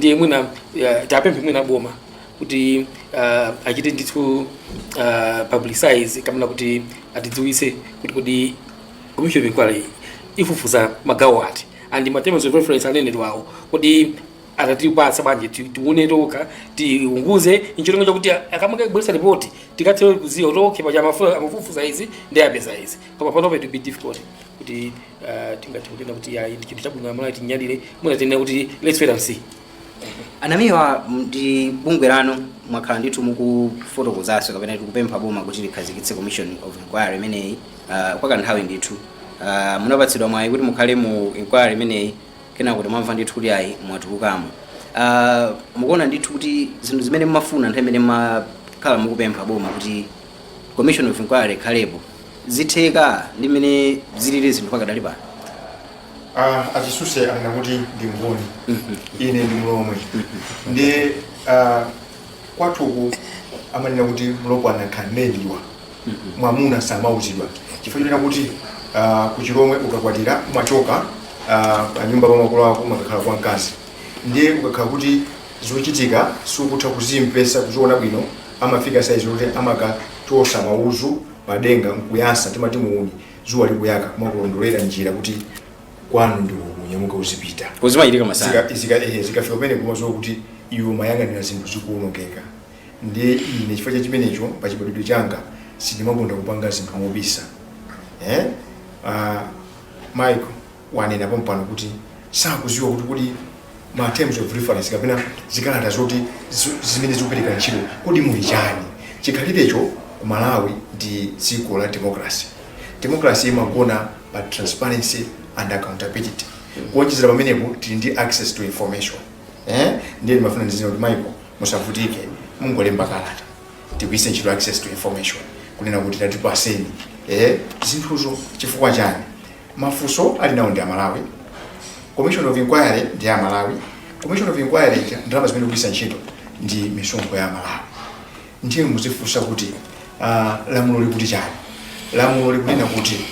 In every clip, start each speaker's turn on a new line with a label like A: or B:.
A: Ndiye mwina tapemphe mwina boma kuti achite ndithu publicize kapena kuti atidziwitse kuti kodi commission of inquiry ifufuza magawo ati and ma terms of reference anenedwawo, kodi atatipatsa bwanji tione tokha, tiunguze ncholinga chakuti akamakabweresa ripoti tikathe kuziwa kuti okay, paja amafufuza izi ndi apeza izi. Koma panopa it will be difficult kuti tingathe kunena kuti ayi, ndi chinthu chabwino, amalawi tinyadire. Mwina tinene kuti let's wait and see.
B: Anamiwa, ndi bungwe lanu mwakhala ndithu mukufotokozanso kapena tikupempha boma kuti likhazikitse commission of inquiry imeneyi kwa kanthawi ndithu. Munapatsidwa mwayi kuti mukhale mu inquiry imeneyi, kena kuti mwamva ndithu kuti ayi, mwatulukamo. Mukuona ndithu kuti zinthu zimene mumafuna nthawi imene mmakhala mukupempha boma kuti commission of inquiry ikhalepo zitheka ndi mmene zilili zinthu pakadali pano?
C: Ah, achisuse anena kuti ndi Ngoni, ine ndi Mlomwe. Ndi kwathuku amanena kuti mlopwana khanediwa, mwamuna samauzidwa, chifukwa chonena kuti kuchilomwe ukakwatira umachoka pa nyumba pa makolo ako, umakakhala kwa mkazi. Ndiye ukakhala kuti zochitika sukutha kuzimpesa, kuziona bwino, amafika saizi kuti amakachosa mauzu padenga nkuyasa, timati muuni, zuwa likuyaka, kumakulondolera njira kuti kwanu ndi kunyamuka uzipita.
B: Kuzimachitika masana.
C: Zikafika pamene kumazowa kuti iwe umayang'anira zinthu zikuwonongeka. Ndiye ine chifukwa cha chimenecho, pa chibadwidwe changa sindimakonda kupanga zinthu mobisa, eh? Michael wanena pompano kuti sakuziwa kuti ma terms of reference kapena zikalata zoti zimene zikupereka ntchito kodi muli chani. Chikhalirecho ku Malawi ndi dziko la democracy. Democracy imagona pa transparency and accountability. Kuonjezera pamenepo, tili ndi access to information, eh? Ndiye ndimafuna ndizina kuti Michael, musavutike, mungolemba kalata, tigwiritse ntchito access to information kunena kuti tatipaseni zinthuzo. Chifukwa chani? Mafunso ali nawo ndi Amalawi, commission of inquiry ndi Amalawi. Commission of inquiry ija, ndalama zimene kugwiritsa ntchito ndi misonkho ya Amalawi. Ndiye muzifunsa kuti lamulo likuti chani? Lamulo likunena kuti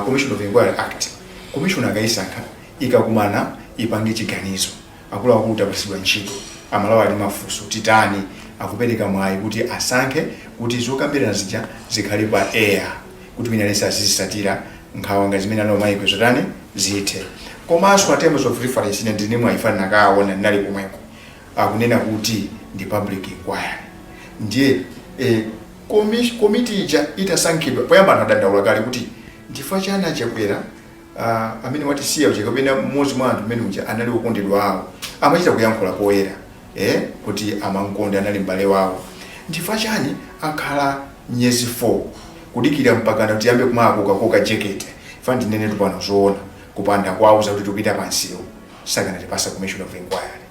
C: Commission of Inquiry Act, commission akayisankha, ikakumana ipange chiganizo. Akuluakulu, tapasidwa ntchito, Amalawi ali mafunso, titani? Akupereka mwayi kuti asankhe kuti zokambirana zija zikhale pa air, kuti wina aliyense azizisatira, nkhawa ngati zimene anawo Michael zotani zithe. Komanso a terms of reference, ine ndine mwayi nakaona, ndinali komweko, akunena kuti ndi public inquiry. Ndiye komiti ija itasankhidwa, poyamba anthu adandaula kale kuti ndifukwa chani Achakwera amene watisiya uja kapena mmodzi mwa anthu amene uja anali okondedwa awo, amachita kuyankhula poyera kuti amankonda, anali m'bale wawo, ndifukwa chani akhala miyezi 4 kudikira mpaka tiyambe kumakokakoka jekete? Fa ndinenetu pano zoona, kupanda kwauza kuti tikupita pansewu, sakanatipasa commission of inquiry.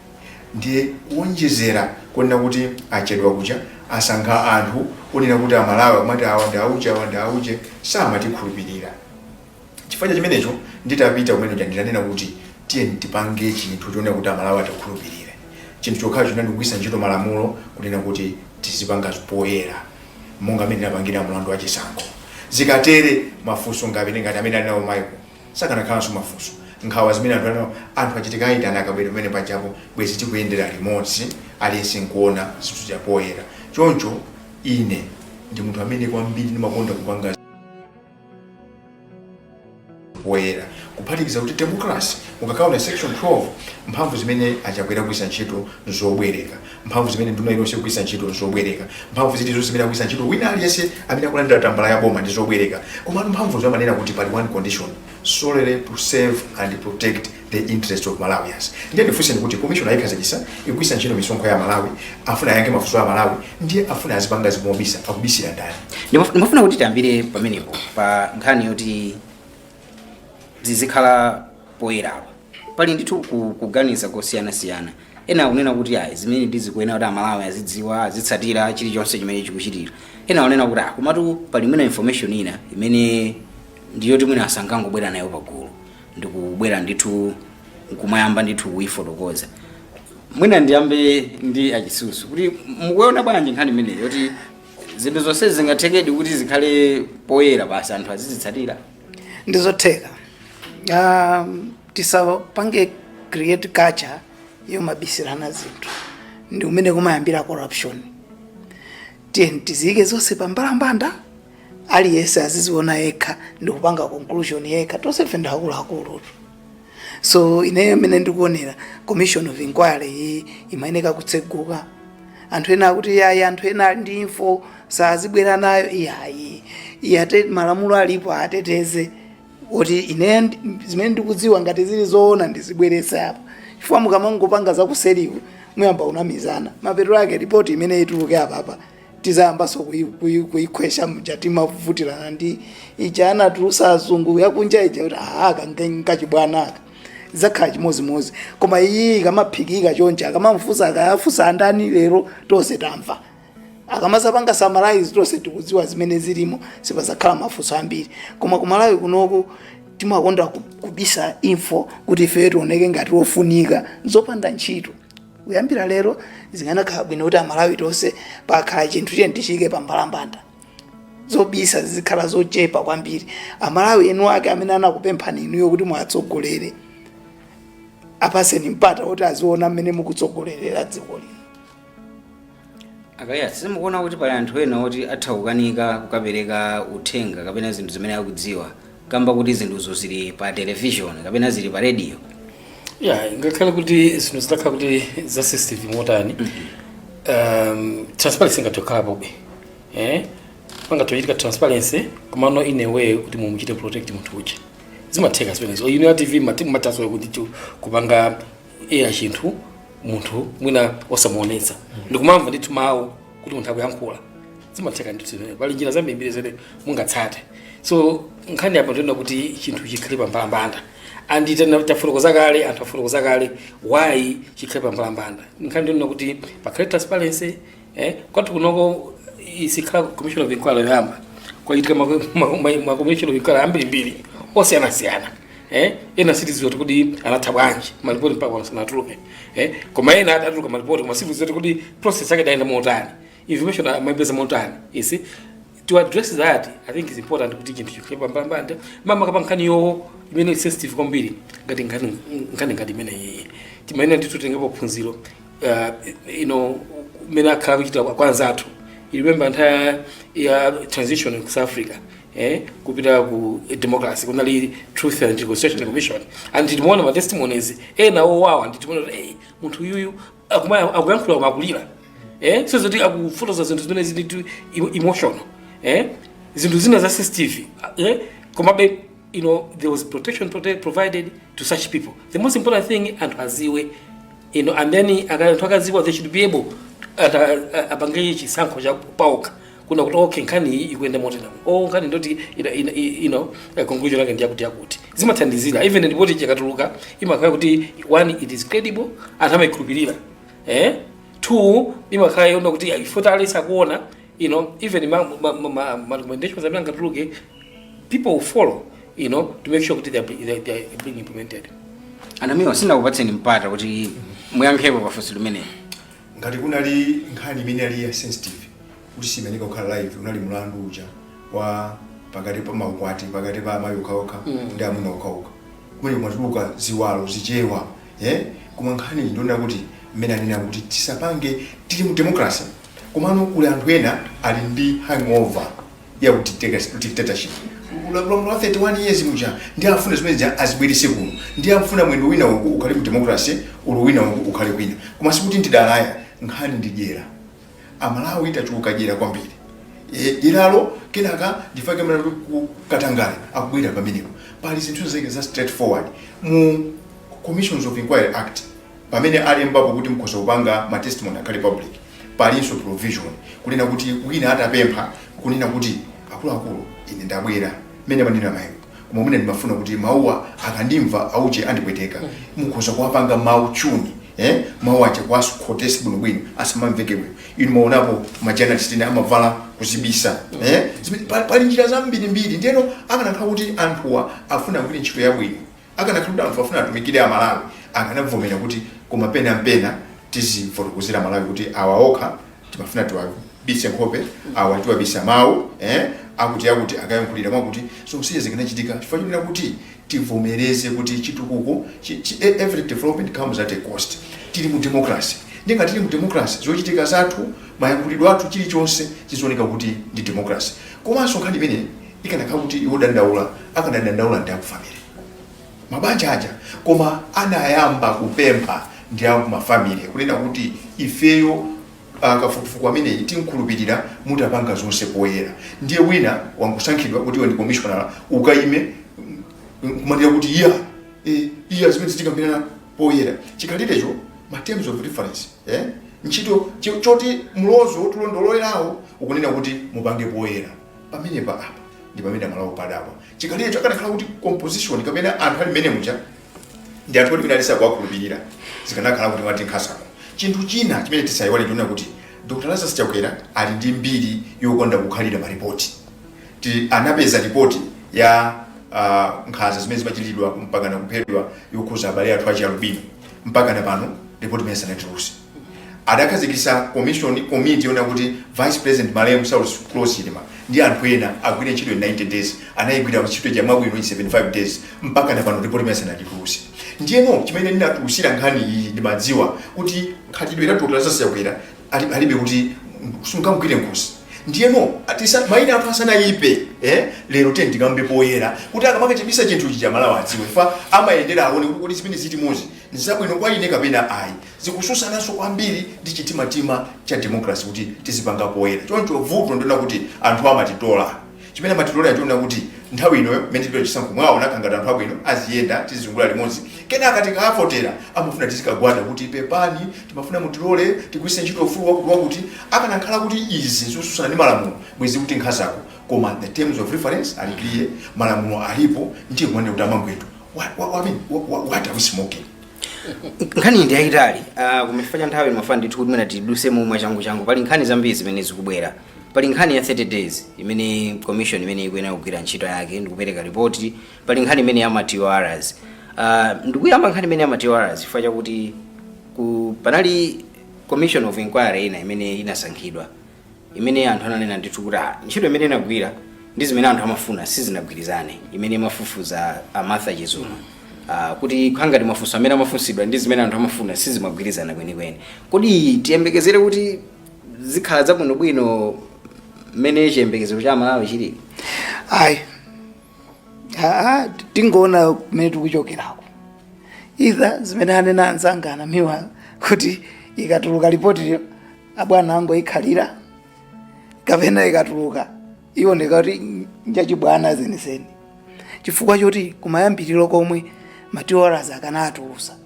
C: Ndiye kuonjezera kunena kuti achedwa kucha, asankha anthu onena kuti Amalawi akumati awa ndi auje, awa ndi auje, samatikhulupirira. Chifukwa cha chimenecho, nditapita kumene kuja nditanena kuti tiye tipange chinthu chonena kuti Amalawi atikhulupirire, chinthu chokhacho chinali kugwiritsa ntchito malamulo kunena kuti tizipanga poyera monga amene tinapangira mlandu wa chisankho. Zikatere, mafunso ngati amene ali nawo Michael sakanakhalanso mafunso. Nkhawa zimene anthu alinawo, anthu achitika ayitana, akabwera pamene pajapo bwezi tikuyendera limodzi, aliyense nkuona zinthu zapoyera. Choncho ine ndi munthu amene kwambiri ndimakonda kupanga poyera, kuphatikiza kuti democracy, mukakaona section 12, mphamvu zimene Achakwera kugwiritsa ntchito nzobwereka, mphamvu zimene nduna iliyonse kugwiritsa ntchito nzobwereka, mphamvu zilizonse zimene akugwiritsa ntchito wina aliyense amene akulandira tambala ya boma ndi zobwereka. Komatu mphamvuzo amanena kuti pali one condition: solely to serve and protect the interest of Malawians. Ndiye ndifunseni kuti commission ayikhazikitsa, ikugwiritsa ntchito misonkho ya Malawi, afuna ayankhe mafunso a Malawi, ndiye afuna azipanga zimobisa, akubisira ndani?
B: Ndimafuna kuti tiyambire pamenepo pa nkhani yoti zizikhala poyerawa. Pali ndithu kuganiza kosiyanasiyana. Ena akunena kuti ayi, zimene ndizikuyenera kuti Amalawi azidziwa, azitsatira chilichonse chimene chikuchitika. Ena akunena kuti ah, komatu pali mwina information ina imene ndiyoti mwina asangangobwera nayo pagulu ndikubwera ndithu nkumayamba ndithu kuyifotokoza. Mwina ndiyambe ndi Achisusu kuti mukuona bwanji nkhani imeneyi yoti zinthu zonse zingathekedi kuti zikhale poyera basi, anthu azizitsatira?
D: Ndizotheka. Tisapange create culture. Yomabisirana zinthu ndi umene kumayambira corruption. Tiye tiziyike zonse pambalambanda, aliyense aziziona yekha ndi kupanga conclusion yekha. Tonsefe ndi akuluakulutu. So ineyo imene ndikuonera, commission of inquiry iyi imayeneka kutseguka. Anthu ena akuti yayi, anthu ena ali ndi info, sazibwera nayo. Iyayi, iyate malamulo alipo ateteze kuti ine zimene ndikudziwa ngati zili zoona ndizibweretse apa, chifukwa mukamangopanga zakuseriku muyamba kunamizana. Mapeto ake ripoti imene ituluke apapa tizayambanso kuyikhwesha mja timavutirana ndi ija anatulusa azungu yakunja ija kuti aa, kachibwana aka zakhala chimozimozi. Koma iyi ikamaphikika chonchi, akamamfusa, akayafusa andani lero, tonse tamva. Akamasapanga summarize, tonse tikudziwa zimene zilimo, sipazakhala mafunso ambiri. Koma kumalawi kunoku timakonda kubisa info kuti ife tioneke ngati ofunika, zopanda ntchito. Kuyambira lero zinganakhala bwino kuti Amalawi tonse pakhala chinthu chiye tichiyike pambalambanda, zobisa zizikhala zochepa kwambiri. Amalawi enu ake amene anakupemphani inuyo kuti mwatsogolere, apaseni mpata kuti aziona mmene mukutsogolerera dziko lino.
B: Akaya, simukuona kuti pali anthu ena oti atha kukanika kukapereka uthenga kapena zinthu zimene akudziwa kamba kuti zinthuzo zili pa television kapena zili pa radio?
A: Ya, ngakhale kuti zinthu zitakhala kuti za sensitive motani, transparency ingathe kukhalapobe, eh? Pangathe kuchitika transparency, komano in a way kuti mumuchite protect munthu uja. Zimatheka zimenezo. Inu ya TV mataso kuti kupanga iya chinthu munthu mwina osamuonetsa, ndikumamva ndithu mawu kuti munthu akuyankhula. Zimatheka ndithu zimenezo. Pali njira zambirimbiri zimene mungatsate. So nkhani apa ndiona kuti chinthu chikhale pambalambanda, and tafotokoza kale, anthu afotokoza kale why chikhale pambalambanda. Nkhani ndiona kuti pakhale transparency, eh? Kwathu kunoko isikhala commission of inquiry yoyamba. Kwachitika ma commission of inquiry ambirimbiri osiyanasiyana, eh? Ena sitidziwa kuti anatha bwanji, malipoti mpaka pano sanatuluke, eh? Koma ena atatuluka malipoti, koma sitidziwa kuti process yake idayenda motani, information amaipeza motani. You see, to address that, I think it's important kuti chinthu chikhale pambalambanda, makamaka nkhani yo imene sensitive kwambiri ngati nkhani ngati imene iyi. Timayenera ndithu tengepo phunziro imene akhala kuchita kwa anzathu. You remember nthawi ya transition ku South Africa, eh, kupita ku democracy, kunali Truth and Reconciliation Commission, and timaona ma testimonies ena owawa, ndi timaona kuti hey, munthu uyuyu akuyankhula koma akulira, eh, so zoti akufotokoza zinthu zimene zili tu emotional, eh, zinthu zina za sensitive, eh, komabe there was protection provided to such people. The most important thing, anthu aziwe, and then anthu akaziwa, they should be able apange chisankho cha paokha kuna kuti okay, nkhani iyi ikuyenda motera, oh, nkhani ndoti conclusion yake ndiyakuti yakuti. Zimathandizira even ripoti ikatuluka imakhala kuti one, it is credible, anthu amayikhulupirira, eh, two, imakhala yona kuti ifota alisa kuona even ma recommendations amene angatuluke, people will follow to make sure kuti they are being implemented.
B: Anamiwa, sinakupatseni mpata kuti muyankhepo pafunso limeneli.
C: Ngati kunali nkhani imene ali ya sensitive kuti simayeneka kukhala live, unali mlandu uja wa pakati pa maukwati, pakati pa amayi okhaokha ndi amuna okhaokha, kumene kumatuluka ziwalo zichewa, eh? Koma nkhani iyi ndiona kuti mmene anena kuti tisapange, tili mu democracy, komano kuli anthu ena ali ndi hangover ya dictatorship, ulamuliro wa 31 years muja, ndi afuna zimene zija azibwerese kuno, ndi afuna mwendo wina uku ukhale mu democracy, ulo wina uku ukhale kwina. Koma sikuti ndidalaya, nkhani ndi dyera. Amalawi tachuluka dyera kwambiri. E, dyeralo kenaka ndifake mna katangale akubwera pamenepo. Pali zinthu zake za straightforward mu Commissions of Inquiry Act, pamene alembapo kuti mukhoza kupanga ma testimony akhale public, palinso provision kunena kuti wina atapempha kunena kuti akuluakulu, ine ndabwera mmene manena mayiwo, koma mwina ndimafuna kuti mawuwa akandimva auche andipweteka, mukhoza kuwapanga mawu chuni, eh? Mawu aja kuwakhotesa bwinobwino asamamveke bwino. Inu maonapo ma journalist ine amavala kuzibisa, eh? Pali njira zambirimbiri. Ndiyeno akanakhala kuti anthuwa afuna kugwira ntchito yabwino, akanakhala kuti anthu afuna atumikire Amalawi, akanavomera kuti koma pena mpena tizifotokozera Malawi kuti awa okha timafuna tiwabise nkhope, awa tiwabisa mawu, eh? Akuti akuti akayankhulira mwakuti zonse zikanachitika chifukwa chonena kuti tivomereze kuti chitukuko every development comes at a cost. Tili mu democracy. Ndinga tili mu democracy, zochitika zathu, mayankhulidwe athu, chilichonse chizioneka kuti ndi democracy. Komanso nkhani imene ikanakhala kuti iwo dandaula, akanadandaula ndi akufamily, mabanja aja, koma anayamba kupempha ndi akumafamily kunena kuti ifeyo kafukufuku ameneyi tinkhulupirira mutapanga zonse poyera. Ndiye wina wangosankhidwa kuti iwe ndi commissioner, ukayime kumanena kuti iya iya, zimene zitikambirana poyera. Chikhalirecho ma terms of reference, ntchito choti mlozo tulondololerawo ukunena kuti mupange poyera. Pamenepa apa ndi pamene amalawo padabwa. Chikhalirecho akanakhala kuti composition kapena anthu ali mmene muja ndi anthu oti mwina sakuwakhulupirira, zikanakhala kuti mwati nkhasako. Chinthu china chimene tisayiwale ndiona kuti Dr Lazarus Chakwera ali ndi mbiri yokonda kukhalira maripoti. Ti anapeza ripoti ya nkhanza zimene zimachitidwa mpaka na kuphedwa yokhuza abale athu achi alubino. Mpaka na pano ripoti imene sanatulutse. Adakhazikitsa commission, committee yona kuti Vice President malemu Saulos Klaus Chilima ndi anthu ena agwire ntchito in 90 days. Anayigwira ntchito jamwabwino in 75 days. Mpaka na pano ripoti imene sanatulutse. Ndiyeno chimene ndinatulutsira nkhani iyi, ndimadziwa kuti khalidwe la Dr Lazarus Chakwera alibe kuti sungamugwire nkhosi. Ndiyeno atisa mayina athu asanayipe, lero tiye tikambe poyera kuti akamakachibisa chinthu chija Malawi adziwe fa amayendera aone kuti kodi zimene ziti muzi nzabwino kwa ine kapena ayi. Zikususananso kwambiri ndi chitimatima cha democracy kuti tizipanga poyera. Choncho vuto ndiona kuti anthu amatitola. Chimene amatitola chiona kuti nthawi inoyo mmene tipita chisankho mwaona ngati anthu abwino aziyenda, tizizungula limodzi. Kenaka tikavotera amafuna tizikagwada kuti pepani, timafuna mutilole tigwiritse ntchito ufulu wakuti wakuti. Akanakhala kuti izi zosusana ndi malamulo, bwezi kuti nkhazako. Koma the terms of reference ali clear, malamulo alipo. Ndiye kumanena kuti amangwetu, I mean, what are we smoking?
B: Nkhani ndi yayitali, kumifika cha nthawi mafana ndithu kuti mwina tiduse momwe changu changu. Pali nkhani zambiri zimene zikubwera. Pali nkhani ya 30 days imene commission imene ikuyenera kugwira ntchito yake ndikupereka ripoti. Pali nkhani imene ya ma TORs. Ndikuyamba nkhani imene ya ma TORs chifukwa chakuti panali commission of inquiry ina imene inasankhidwa, imene anthu ananena ndithu kuti ntchito imene inagwira ndi zimene anthu amafuna sizinagwirizane, imene imafufuza a Martha Chizuma, kuti khangati mafunso amene amafunsidwa ndi zimene anthu amafuna sizimagwirizana kwenikweni. Kodi tiyembekezere kuti zikhala zabwinobwino mmene chiyembekezero cha Malawi chili?
D: Ayi, aa, tingoona kumene tikuchokerako. Either zimene anena anzanga anamiwa kuti ikatuluka ripoti abwana angoikhalira, kapena ikatuluka ioneka kuti njachibwana zenizeni, chifukwa choti kumayambiriro komwe ma TORs akanatulusa,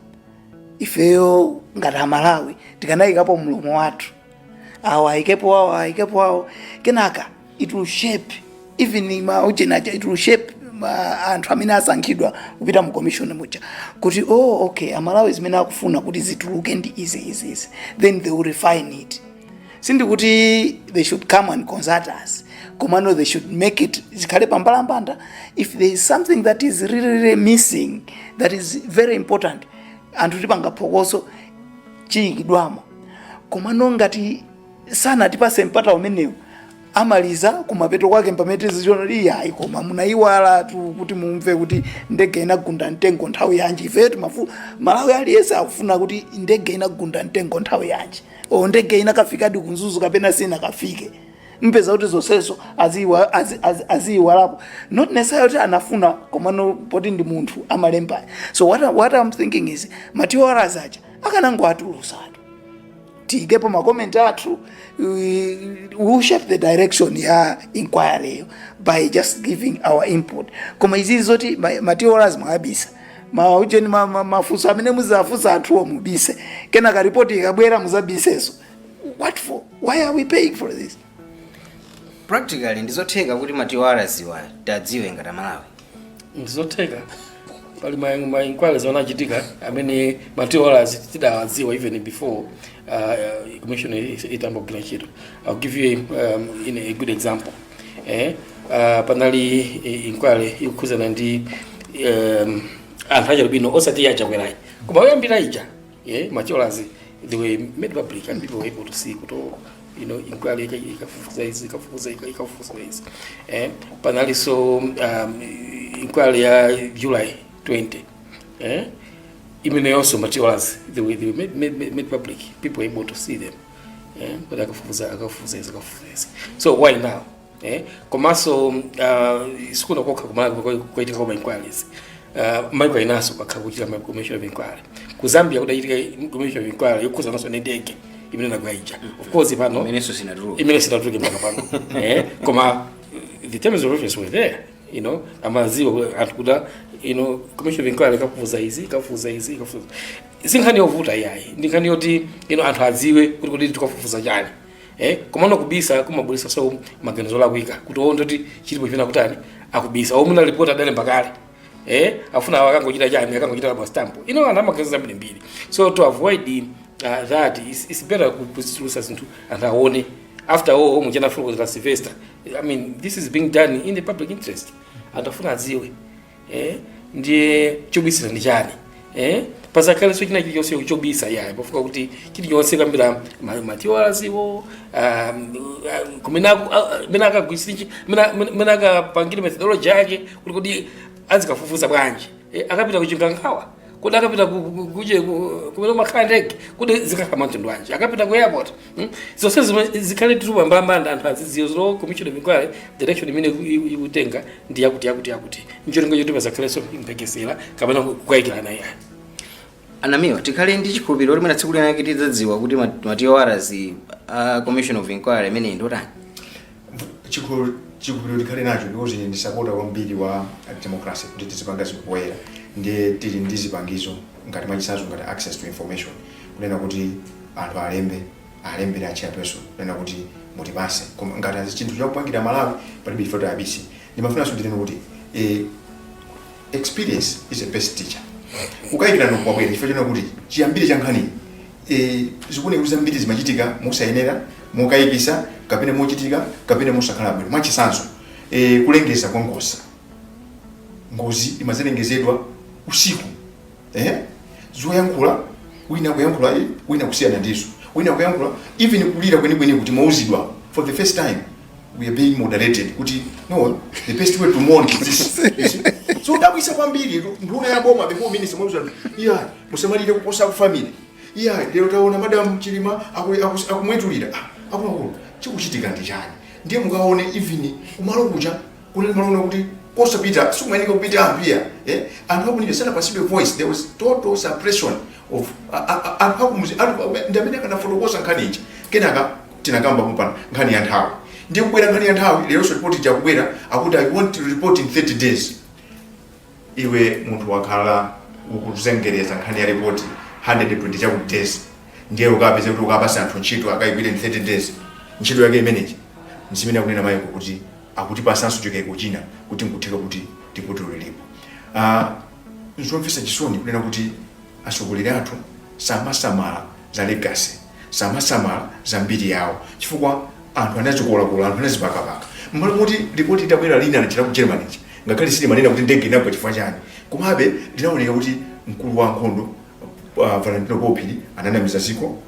D: ifeyo ngati Amalawi tikanayikapo mlomo wathu, awo ayikepo awo, ayikepo awo. Kenaka it will shape even ma uchenacha, it will shape anthu amene asankhidwa kupita mu commission muja kuti, oh okay, Amalawi zimene akufuna kuti zituluke ndi izi, izi, izi. Then they will refine it. Sindikuti they should come and consult us, komano they should make it zikhale pambalambanda. If there is something that is really, really missing that is very important, anthu tipanga phokoso, chiyikidwamo. Komano ngati sanatipase mpata umenewu, amaliza kumapeto kwake pamene tizichiona iyayi, koma munayiwala tu kuti mumve kuti ndege inagunda mtengo nthawi yanji. Ife timafu Malawi aliyense akufuna kuti ndege inagunda mtengo nthawi yanji, o ndege inakafikadi ku Mzuzu kapena sinakafike. Mpeza kuti zonsezo aziyiwalapo. Not necessarily kuti anafuna, komano poti ndi munthu amalemba. So what I'm thinking is ma TORs aja akanango atulutsatu, tiyikepo ma comment athu. We will shape the direction ya inquiry by just giving our input. Koma izizi zoti ma TORs mwabisa, maujeni mafunso amene muzafunsa anthuwo mubise, kenaka ripoti ikabwera muzabiseso, what for? Why are we paying for this?
B: Practically ndizotheka kuti ma TORs wa tadziwe ngati Amalawi?
A: Ndizotheka. Pali ma inquiries amene achitika amene ma TORs tidawadziwa even before commission itamba kugwira ntchito. I'll give you a good example. Panali inquiry ikukhuzana ndi anthu achalubino, osati yachakwerayi koma oyambira ija. Yeah, ma TORs, they were made public and people were able to see kuti, oh, Inquiry ikafufuza izi, ikafufuza, ikafufuza izi. Panalinso inquiry ya July 20, imeneyonso materials, they were made public, people were able to see them, but akafufuza izi, akafufuza izi. So why now? Komanso sikuno kokha kumala kuitika kwa inquiries. Maiko inaso kwakha kuchita ma commission of inquiry. Ku Zambia kudachitika commission of inquiry yokhuza naso ne ndege imene nagwa ija. Of course pano
B: Imenenso sinatuluke.
A: Imene sinatuluke mpaka pano. Koma the terms of reference were there. Amaziwa anthu kuda commission of inquiry ikafufuza izi, ikafufuza izi, ikafufuza. Si nkhani yovuta iyayi, ndi nkhani yoti anthu adziwe kuti tikafufuza chani. Komano kubisa kumabweresa so maganizo olakwika kuti owo ndoti chilipo chimene akutani, akubisa, omwe na report adalemba kale, afuna awo akangochita chani, akangochita rubber stamp. Anthu amaganizo ambirimbiri. So to avoid that, it's better kuzitulusa zinthu anthu aone. After all, muchana la Sylvester, I mean, this is being done in the public interest. Anthu afuna adziwe. Ndiye chobisira ndi chani? Pasakhalenso china chilichonse chobisa yayi, pafuka kuti chilichonse kambira matiwalaziwo, kumene mene akagwirisire, mene akapangire methodology yake, kuti azikafufuza bwanji, akapita kuchingankhawa, kuti akapita kuje kumene umakhala ndege, kuti zikakhala mtundu wanji, akapita ku airport, Zonse zimene zikhale titupambambanda, anthu azidziwe zo commission of inquiry direction imene ikutenga ndi yakuti, yakuti, yakuti, ncholinga choti pasakhalenso mphekesera kapena kukayikirana yayi.
B: Anamiwa, tikhale ndi chikhulupiriro kuti mwina tsiku linake tidzadziwa kuti ma TORs a commission of inquiry imeneyi ndotani?
C: Chikhulupiriro tikhale nacho, because ine ndi supporter kwambiri wa democracy, kuti tizipanga zinthu poyera. Ndiye tili ndi zipangizo ngati mwachitsanzo ngati access to information, kunena kuti anthu alembe, alembere a chairperson kunena kuti mutipase. Koma ngati chinthu chakupangira Malawi, palibe chifukwa tayabise. Ndimafunanso ndinene kuti experience is the best teacher. Kukayikirana kwabwera chifukwa chonena kuti chiyambire cha nkhani zikuoneka kuti zambiri zimachitika mosayenera, mokayikisa, kapena mochitika kapena mosakhala bwino. Mwachitsanzo, kulengeza kwa ngozi. Ngozi imazalengezedwa usiku, Zoyankhula, wina kuyankhula, wina kusiyana ndizo, wina kuyankhula, even kulira kwenikweni kuti mauzidwa for the first time, we are being moderated kuti no, the best way to mourn is this, you see? So dabwisa kwambiri, nduna ya boma, before minister mwauza, iya, musamalire kuposa ku family. Iya, lero taona Madam Chilima akumwetulira. Ah, akuluakulu, chikuchitika ndi chani? Ndiye mukaone even kumalo kucha kunali malo kuti kosapita, sikumayeneka kupita anthu iya, Anthu akunije sanapasidwe voice. There was total suppression of anthu akumuzi, anthu ndi amene akanafotokoza nkhani iji. Kenaka tinakamba kupano nkhani ya nthawi. Ndiye kubwera nkhani ya nthawi, leronso report ijakubwera, akuti I want to report in 30 days. Iwe munthu wakhala ukuzengereza nkhani ya report 120 chaku days, ndiye ukapeze kuti ukapasa anthu ntchito akayigwire in 30 days, ntchito yake imeneji? Nzimene akunena mayiko kuti akutipasanso chikayiko china kuti nkutheka kuti ripoti lilipo. Nzomvetsa chisoni kunena kuti atsogoleri athu samasamala za legacy, samasamala za mbiri yawo, chifukwa anthu anazikolakola, anthu anazipakapaka. Mmalo moti ripoti itabwera lina lachita ku Germany, ngakhale silimanena kuti ndege inagwa chifukwa chani, komabe linaoneka kuti mkulu wa nkhondo Valentino Paul Phiri ananamiza ziko,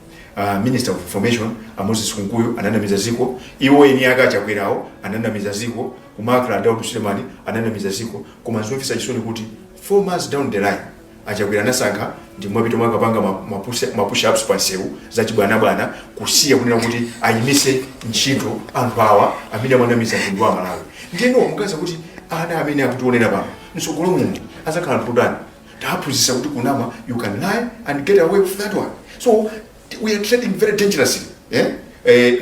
C: Minister of Information Moses Kunkuyu ananamiza ziko, iwo eni ake achakwerawo ananamiza ziko, kumakla Daud Sulemani ananamiza ziko. Koma nzomvetsa chisoni kuti 4 months down the line, achakwera anasankha ndi mwapita mwakapanga ma push ups pansewu zachibwanabwana, kusiya kunena kuti ayimise ntchito anthu awa amene amanamiza mtundu wa Malawi. Ndiyeno mukaza kuti ana amene akutionera pano mtsogolo muno azakhala anthu otani? Taphunzitsa kuti kunama, you can lie and get away with that one. So we are trading very dangerously, eh?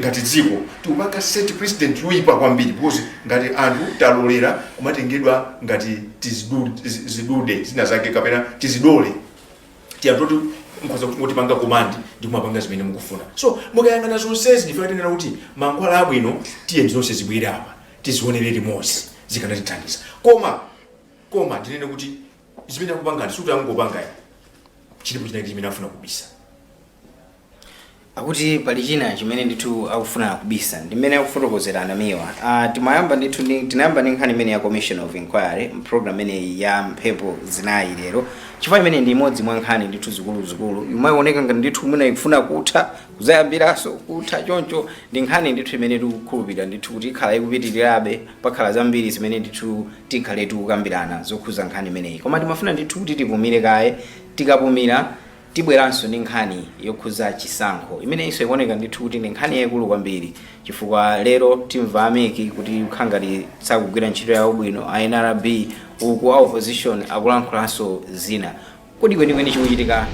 C: Ngati dziko tikupanga set precedent yoyipa kwambiri, because ngati anthu talolera kumatengedwa ngati zidude zina zake kapena tizidole, tiyatoti nkhoza kutipanga command ndi kumapanga zimene mukufuna. So mukayang'ana zonsezi, ndifuna tinena kuti mankhwala abwino, tiye zonse zibwere apa, tizionere limodzi, zikanatithandiza. Koma ndinene kuti zimene akupangani sikuti angopangayi, chilipo chinaki chimene afuna kubisa.
B: Akuti pali china chimene ndithu akufuna kubisa, ndi mmene akufotokozera anamiwa. Timayamba ndithu tinayamba ndi nkhani imene ya commission of inquiry program imeneyi ya Mphepo Zinayi lero, chifukwa imene ndi imodzi mwa nkhani ndithu zikuluzikulu imaoneka ngati ndithu mwina ikufuna kutha, kuzayambiranso kutha choncho. Ndi nkhani ndithu imene tikukhulupirira ndithu kuti ikhala ikupitirirabe, pakhala zambiri zimene ndithu tikhale tikukambirana zokhuza nkhani imeneyi. Koma timafuna ndithu kuti tipumire kaye. Tikapumira, tibweranso ndi nkhani yokhuza chisankho, imeneyinso ikuoneka ndithu kuti ndi nkhani yayikulu kwambiri, chifukwa lero timva a MEC kuti khangati sakugwira ntchito yawo bwino, a NRB uku, a opposition akulankhulanso zina. Kodi kwenikweni chikuchitika